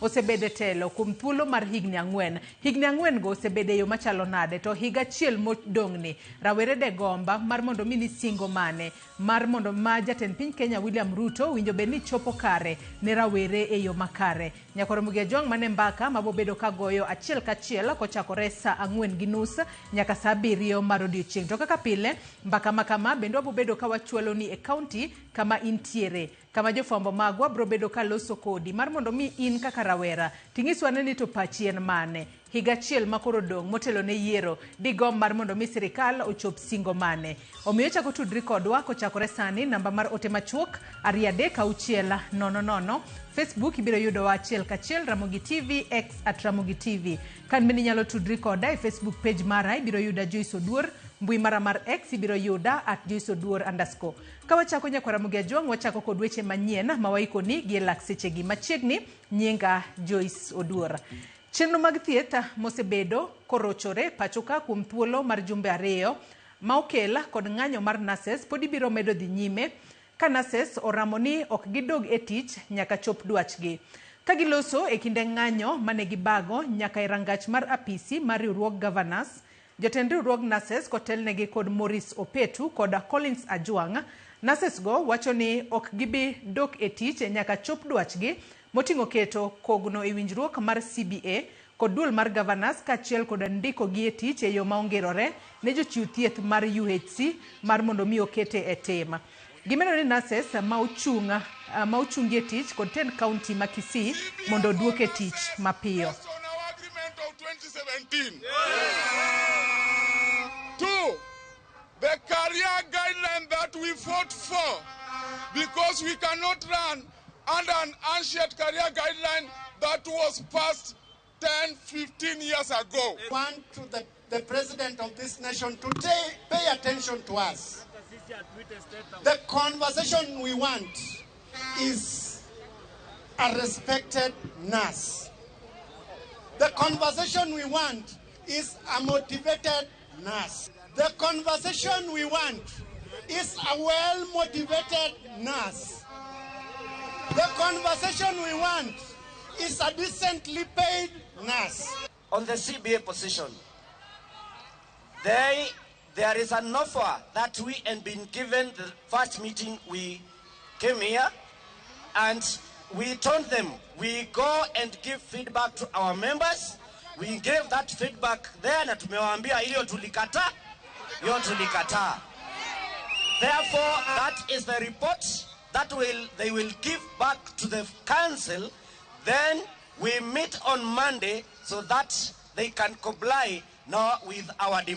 Osebedo e telo kuom thuolo mar higni 4. Higni 4 go osebedo e yo machalo nade? To higa achiel modong'ni, rawere de gomba mar mondo mi ni singo mane mar mondo ma jatend piny Kenya William Ruto winjo bed ni chopo kare ne rawere e yo makare. Nyakwar Ramogi Ajwang' mane mbaka mabobedo ka goyo achiel kachiel kochakore saa 4:30 nyaka saa 7 mar odiochieng'. To kaka pile, mbaka ma kama bende wabobedo ka wachwaloni e kaunti kama intiere, kama jofwambo magwa bro bedo ka loso kodi mar mondo mi in kaka rawera ting'iswa ni to pachi en mane. Higa achiel ma koro dong' motelo ne yiero, digom mar mondo mi sirikal ochop singo mane? Omiyo chako tudri kodwa kochakore sani, namba mar ote machuok 23600. Facebook ibiro yudowa achiel kachiel Ramogi TV, X at Ramogi TV. Kan bende inyalo tudri koda e Facebook page mara, ibiro yuda Joyce Oduor. Mbui mara mar X ibiro yuda at Joyce Oduor underscore. Ka wachako nyakwar Ramogi Ajwang', wachako kod weche manyien ma waikoni gi e lak sechegi machiegni. Nyinga Joyce Oduor. Chenro mag thieth mosebedo korochore pacho ka kuom thuolo mar jumbe 2 ma okel kod ng'anyo mar nurses pod ibiro medo dhi nyime ka nurses oramo ni ok gidog e tich nyaka chop dwachgi. Ka giloso e kinde ng'anyo mane gibago nyaka e rangach mar apisi mar riwruog governors, jotend riwruog nurses kotelnegi kod Maurice Opetu kod Collins Ajwang', nurses go wacho ni ok gibi dok e tich nyaka chop dwachgi moting'o keto kogno e winjruok mar CBA kod duol mar governors kaachiel kod ndiko gi e tich e yo ma ongirore ne jochiw thieth mar UHC mar mondo mi okete e tim. Gimedo ni nurses ma ochung' ma ochungi e tich kod tend county ma Kisii mondo oduok e tich mapiyo. Based on our agreement of 2017. Two, the career guideline that we fought for, because we cannot run under an ancient career guideline that was passed 10, 15 years ago. Want to the president of this nation to pay attention to us. The conversation we want is a respected nurse. The conversation we want is a motivated nurse. The conversation we want is a well-motivated nurse. The conversation we want is a decently paid nurse. On the CBA position, there is an offer that we had been given the first meeting we came here, and we told them we go and give feedback to our members. We gave that feedback there na tumewaambia hiyo tulikataa, hiyo tulikataa. Therefore, that is the report that they will give back to the council. Then we meet on Monday so that they can comply now with our demand.